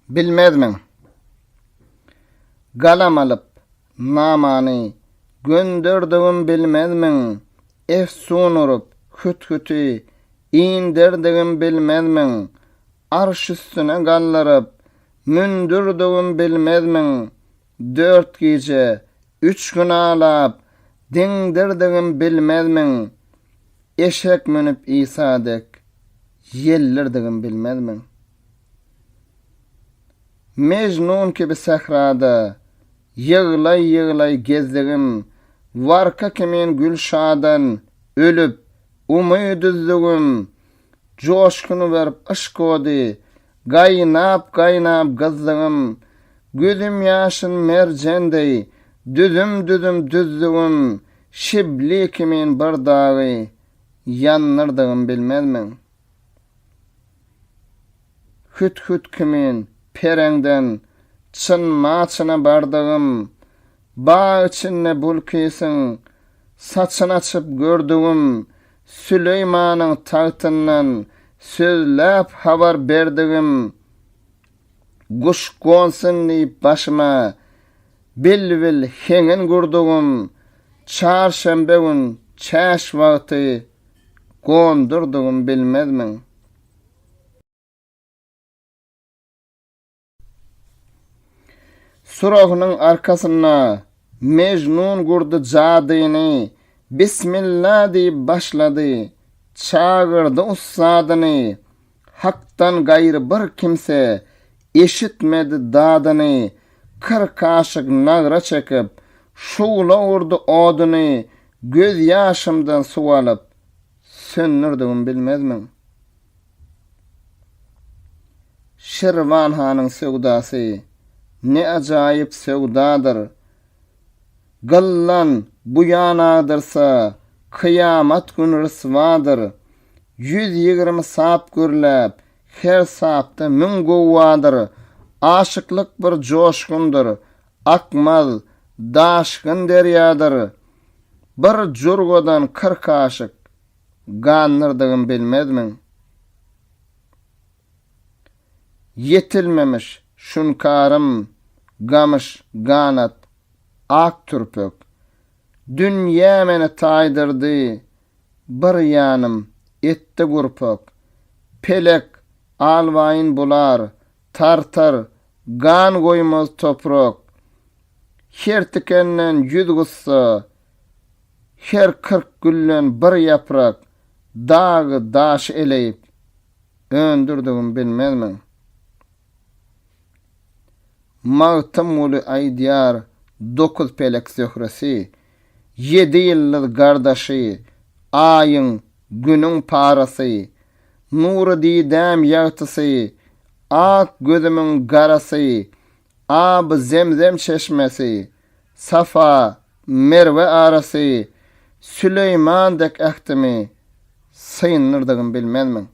bilmezmiň? Galam alyp, namany gönderdigim bilmezmiň? Efsun urup, hüt-hüti inderdigim bilmezmiň? Arş üstüne galdyryp, mündürdigim bilmezmiň? Dört gije, üç gün aglap, diňdirdigim bilmezmiň? Eşek münüp Isa dek, ýeldirdigim bilmezmiň? Mejnun kibi sährada, ýyglaý-ýyglaý gezdigim, Warka kimin Gülşadan ölüp, umyt üzdügim, Joşgun berip yşk ody, gaýnap-gaýnap gyzdygym, Gözüm ýaşyn merjen deý, düzüm-düzüm düzdügim, Şibli kimin bir dagy ýandyrdygym bilmezmiň? Hüt-hüt kimin pereňden çynma-çyna bardygym, Bag içinde Bulkisiň saçyn açyp gördügim, Süleýmanyň tagtyndan sözläp habar berdigim, Guş gonsun diýip başyma bilbil heňin gurdugym, Çarşenbe gün çäş wagty gondurdygym bilmezmiň? Suragynyň arkasynda Mejnun gurdy jadyny, Bismilla diýip başlady, çagyrdy ussadyny, Hakdan gaýry bir kimse eşitmedi dadyny, 40 aşyk nagra çekip, şugla urdy oduny, Gözýaşymdan suw alyp, söndürdigim bilmezmiň? Şirwan hanyň söwdasy ne ajaýyp söwdadyr. Gyllan buýan agdyrsa, kyýamat gün ryswadyr. 120 sap gürläp, her sapda müň gowwadyr. Aşyklyk bir joşgundyr, akmaz, daşgyn derýadyr. Bir jurgadan 40 aşyk gandyrdygym bilmezmiň? Ýetilmemiş şunkarym gamyş ganat ak türpek. Dünýä meni taýdyrdy, bir ýanym etdi gurpak. Pelek albaýyn bular, tartar, gan goýmaz toprak. Her tikenden ýüz gussa, Her 40 gülden bir ýaprak dagy daş eleýip öndürdigim bilmezmiň? Magtymguly aýdýar dokuz pelek zöhresi, ýedi ýyldyz gardaşy, Aýyň, Günüň parasy, nury didäm ýagtysy, ak gözümiň garasy, Aby Zemzem çeşmesi, Safa, Merwe arasy, Süleýman dek ähtimi syndyrdygym bilmezmiň?